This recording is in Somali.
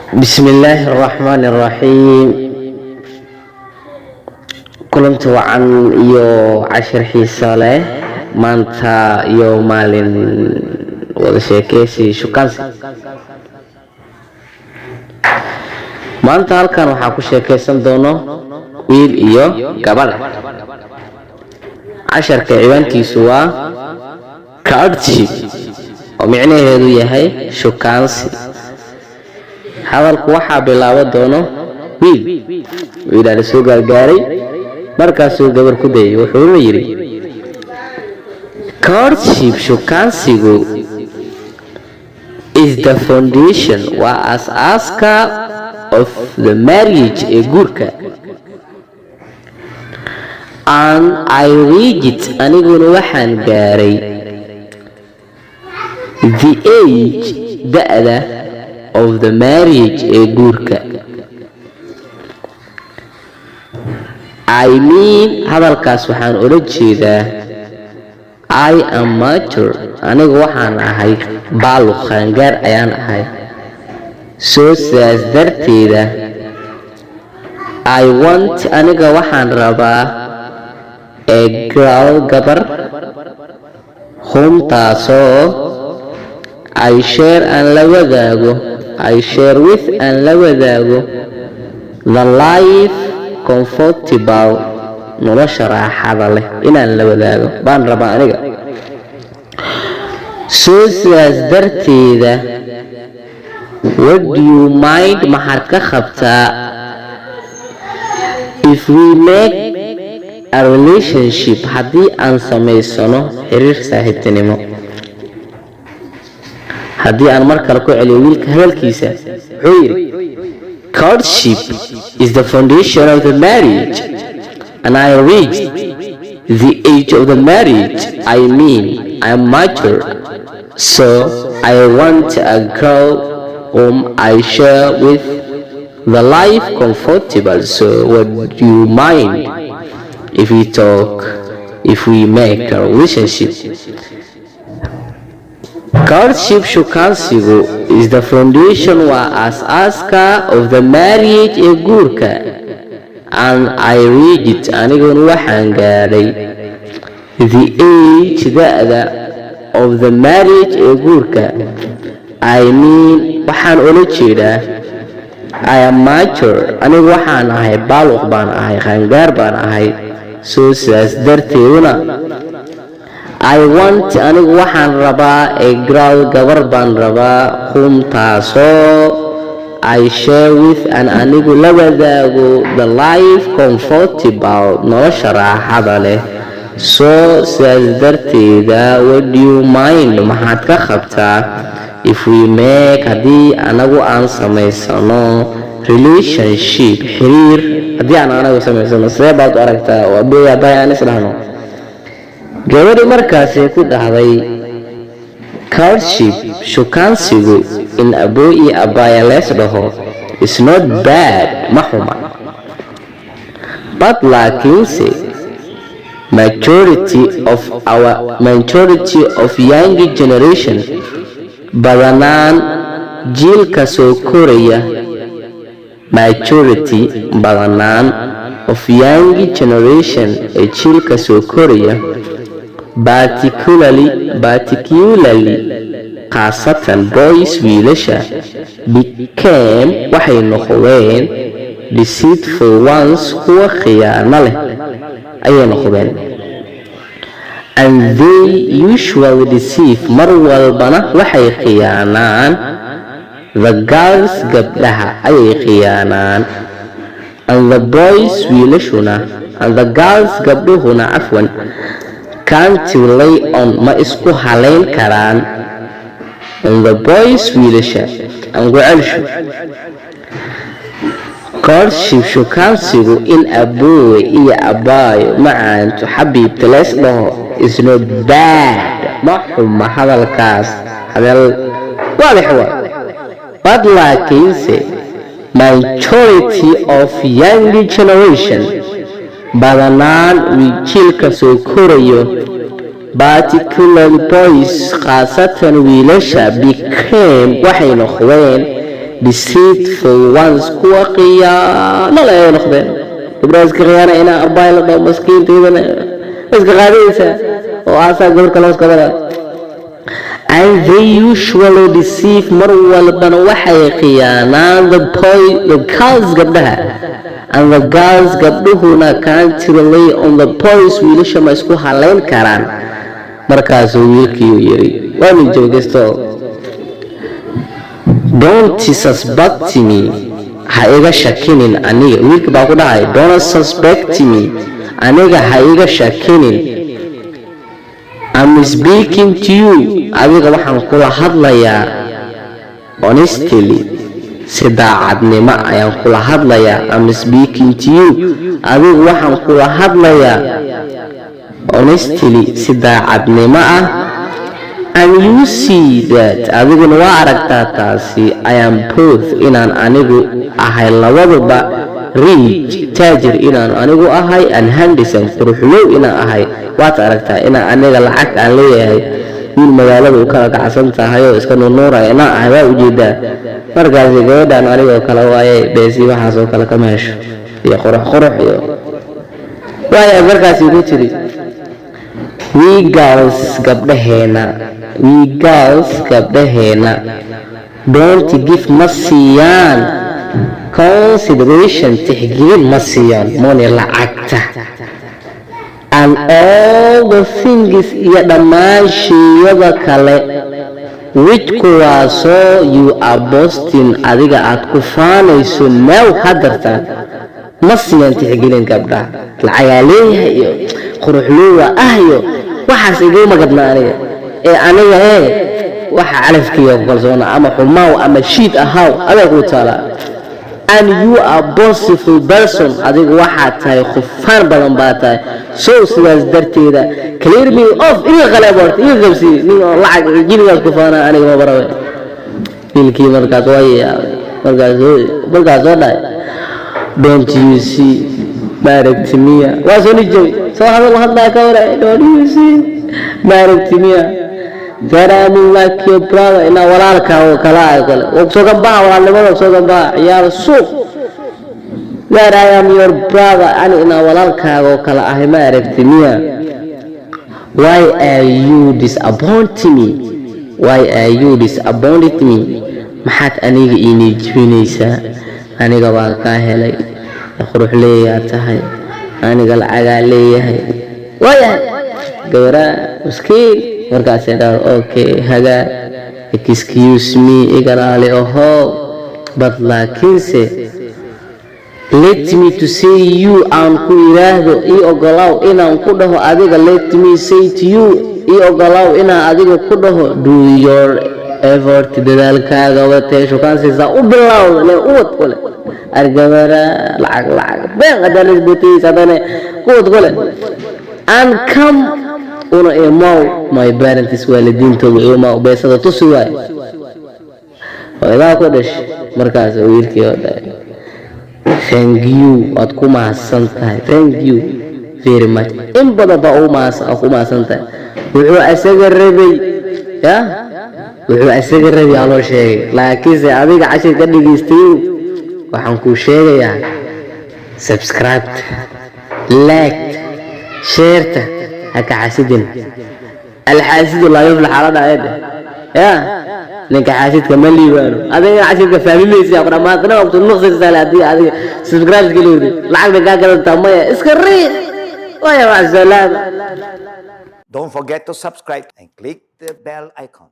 Bismillaahi araxmaani araxiim. Kulanti wacan iyo cashir xiiso leh maanta iyo maalin wada sheekeysi shukaansi. Maanta halkan waxaa ku sheekeysan doono wiil iyo gabadh. Casharka ciwaankiisu waa courtship, oo micnaheedu yahay shukaansi. Hadalku waxaa bilaabo doono wiil. Wiilaa la soo gaargaaray, markaasuu gabar ku dayay, wuxuuna yidhi: "Courtship, shukaansigu, is the foundation, waa aas-aaska, of the marriage, ee guurka, and I reached, aniguna waxaan gaaray, the age, da-da, of the marriage, ee guurka. I mean, hadalkaas waxaan ula jeedaa, I am mature, anigu waxaan ahay baaluq, qaangaar ayaan ahay. Soo sidaas darteeda, I want, aniga waxaan rabaa, a girl, gabar, whom, taasoo, I share, aan la wadaago, I share with, aan la wadaago, the life comfortable, nolosha raaxada leh inaan la wadaago baan rabaa aniga. Soo sidaas darteeda, what do you mind, maxaad ka qabtaa, if we make a relationship, haddii aan samaysano xiriir saaxiibtinimo?" Haddii aan mar kale ku celiyo wiilka hadalkiisa, wuxuu yidhi: "Courtship is the foundation of the marriage, and I reached the age of the marriage. I mean, I am mature, so I want a girl whom I share with the life comfortable. So what do you mind if we talk, if we make a relationship?" Courtship, shukaansigu, is the foundation, waa aas-aaska, of the marriage, ee guurka, and I reached, aniguna waxaan gaadhay, the age, da-da, of the marriage, ee guurka. I mean, waxaan ula jeedaa, I am mature, anigu waxaan ahay baaluq baan ahay, qaangaar baan ahay. Soo sidaas darteeduna, I want, anigu waxaan rabaa, a girl, gabar baan rabaa, whom, taasoo, I share with, aan anigu la wadaago, the life comfortable, nolosha raaxada leh. Soo sidaas darteeda, what do you mind, maxaad ka qabtaa, if we make, haddii anagu aan samaysano, relationship, xiriir, haddii aan anagu samaysano, sidee baad u aragtaa oo abooy abaay aan isdhahno?" Gabadhi markaasay ku dhahday: "Courtship, shukaansigu, in aboo iyo abbaaya lees dhaho, is not bad, ma xuma, but, laakiinse, majority of young generation, badanaan jiilka soo koraya, majority, badanaan, of young generation, ee jiilka soo koraya, particularly, khaasatan, boys, wiilasha, became, waxay noqdeen, deceitful ones, kuwa khiyaano leh ayay noqdeen, and they usually deceive, mar walbana waxay khiyaanaan, the girls, gabdhaha ayay khiyaanaan, and the boys, wiilashuna, and the girls, gabdhuhuna, cafwan, can't rely on, ma isku halayn karaan, and the boys, wiilasha." Angucelshu: courtship, shukaansigu, in aboowe iyo abaayo, macaanto, xabiibta lees dhaho, is not bad, ma xuma. Hadalkaas hadal waadix waa. But, laakiinse, majority of young generation, badanaan jiilka soo korayo, particularly boys, khaasatan wiilasha, became, waxay noqdeen, Deceitful ones, kuwa khiyaano leh ay noqdeen. Gabdhaha iska khiyaana inaa abaay la dhaho, maskiintaydana iska qaadaysaa oo aasaa gabar kale hoos qabanaya. And they usually deceive, mar walbana waxay khiyaanaan, the boy, the girls, gabdhaha. And the girls, gabdhuhuna, can't rely on the boys, wiilasha ma isku halayn karaan. Markaasuu wiilkii yiri, waanu joogaysto, "Don't suspect me," ha iga shakinin aniga. Wiilka baa ku dhahay, "Don't suspect me," aniga ha iga shakinin. "I'm speaking to you," adiga waxaan kula hadlayaa, "honestly," si daacadnimo ayaan kula hadlayaa. "I'm speaking to you," adigu waxaan kula hadlayaa, "honestly," si daacadnimo ah. "And you see that," adiguna waa aragtaa taasi, "I am both," inaan anigu ahay labaduba, "rich," taajir inaan anigu ahay, "and handsome," quruxlow inaan ahay. Waad aragtaa inaan aniga lacag aan leeyahay, wiil magaalada u kala kacsan tahay oo iska nuurnuuraya inaan ahay waa ujeedaa. Markaasi gabadhan anigoo kale waaye, beesi waxaasoo kale kama hesho iyo qurux qurux iyo waaya. Markaasi ku tiri, "We girls," gabdhaheena, "we girls," gabdhaheena, "don't give," ma siiyaan, "consideration," tixgelin ma siiyaan, "money," lacagta, "and all the things," iyo dhammaan sheyada kale, "which," kuwaasoo, "you are boasting," adiga aad ku faanayso, "now," hadartaan. Ma siiyaan tixgelin gabdhaha. Lacagaa leeyahay iyo quruxloowa ah iyo waxaas iguma gadna aniga ee aniga ee waxa calafkiiga ku kalsoona. Ama xumaaw ama shiid ahaw, adaa kuu taalaa. "And you are boastful person," adigu waxaad tahay khufaan badan baa tahay. So sidaas darteeda, "clear me off," iga qaleeb horta, iga qabsi. Nin oo lacag jinigaas ku faana aniga ma barawe. Wiilkii markaas waa yaabay. Markaas soo dhahay, "Don't you see?" Ma aragti miya? Waa soo nijabay, soo hadal hadlaa ka waray. "Don't you see?" Ma aragti miya? "That I'm like your brother," inaa walaalka oo kala ah kale oo soo gambaha, walaalnimada soo gambaha, ciyaar suuq. "That I am your brother," ani inaa walaalkaaga oo kale ahay, ma aragti miya? "Why are you disappointing me? Why are you disappointed me?" Maxaad aniga iinii jibinaysaa? Aniga waan kaa helay, qurux leeyaa tahay, aniga lacagaa leeyahay, waayahay gabaraa miskiin. Markaasay dhaha, "Okay, hagaa, excuse me," iga raali aho, "but," laakiinse, "let me to say you," aan ku yidhaahdo, ii ogolaaw inaan ku dhaho adiga. "Let me say to you," ii ogolaaw inaan adiga ku dhaho, "Do your effort," dadaalkaaga watee. Shukaansiisaa u bilowda le uwad kule argabara lacag lacag been haddana isbutiis haddana kuwad kule. "And come," una imow, "my parents," waalidiintooda imow, beesada tusi waay, hooyadaa ku dhashay. Markaas wiilkii oo dhahay, "Thank you," waad ku mahadsan tahay. "Thank you very much," in badan baa ugu mahadsan, ku mahadsan tahay. Wuxuu asaga rabay ya, wuxuu asaga rabay aa loo sheegay. Laakiinse adiga cashir ka dhegaystayow, waxaan kuu sheegayaa subscribe, like, share-ta ha ka xasidin. الحاسد لا يفلح ala dhaayade ya, ninka xaasidka ma liibaano. Adiga cashirka fahmi maysa ku dhamaatana waqti nuqsi sale. Haddii adiga subscribe iska leewdi, lacag bay kaa gadantaa? Maya, iska riix waya. Mac salaama. Don't forget to subscribe and click the bell icon.